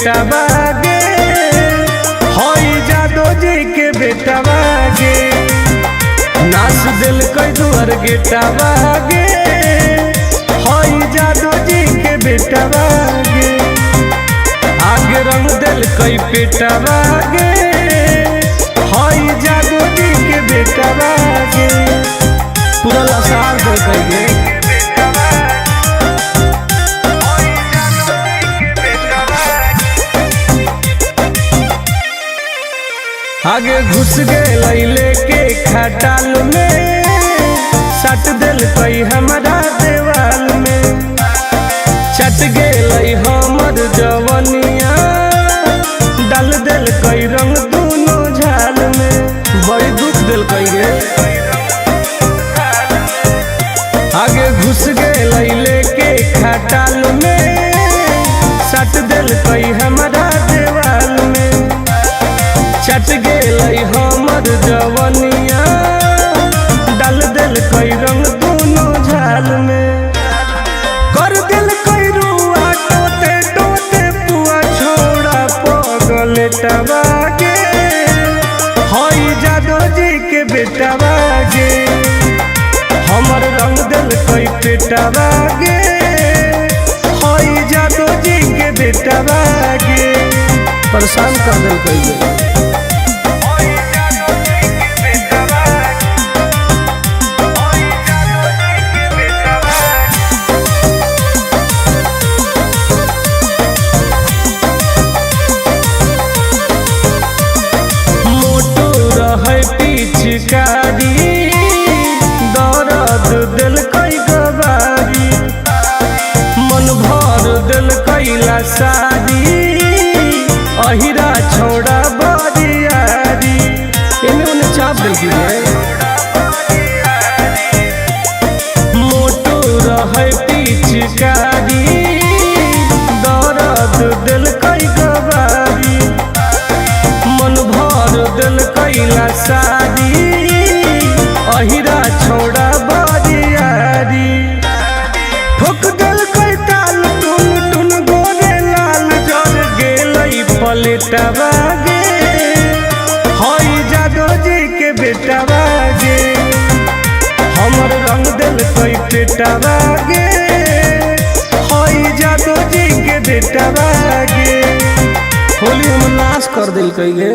बेटा बागे, हई जादो जी के बेटा बागे। नाच दिल कई दुआर गेटा बागे, हई जादो जी के बेटा बागे। आगे रंग दिल कई पेटा बागे, हई जादो जी के बेटा बागे। पूरा लसार दिल कई गे। आगे घुस गए लेके खटाल में, सट दिल कई हमारा देवाल में। चट गए हमर जवनिया, डाल दिल कई रंग दोनों झाल में। बड़ी दुख दिल कई गे। आगे घुस गए लेके खटाल में, सट दिल कई हमारा देवाल में। चट गए हमर जवनिया, डाल दिल कई रंग दोनों झाल में। कर दिल कई रुआ टोते टोते पुआ, छोड़ा पगलेटा बागे, हई जादो जी के बेटा बागे। हमर रंग दिल कई पेटा बागे, हई जादो जी के बेटा बागे। परेशान कर दिल कई गे। पिचकारी दर्द दिल कई गवारी, मन भर दिल कैला सारी, अहिरा छोड़ा बरियारी। एने ओने चाप दिल की गे। मोटू रहे पिचकारी दर्द दिल कई गवारी, मन भर दिल कैला सारी, अहिरा छोड़ा बरियारी। ठोक दिल कई ताल टुन टुन गोरे लाल, जर गेलई पलेटा बागे, हई जादो जी के बेटा बागे। हमर रंग दिल कई पेटा बागे, हई जादो जी के बेटा बागे। होली हम नाश कर दिल कई गे।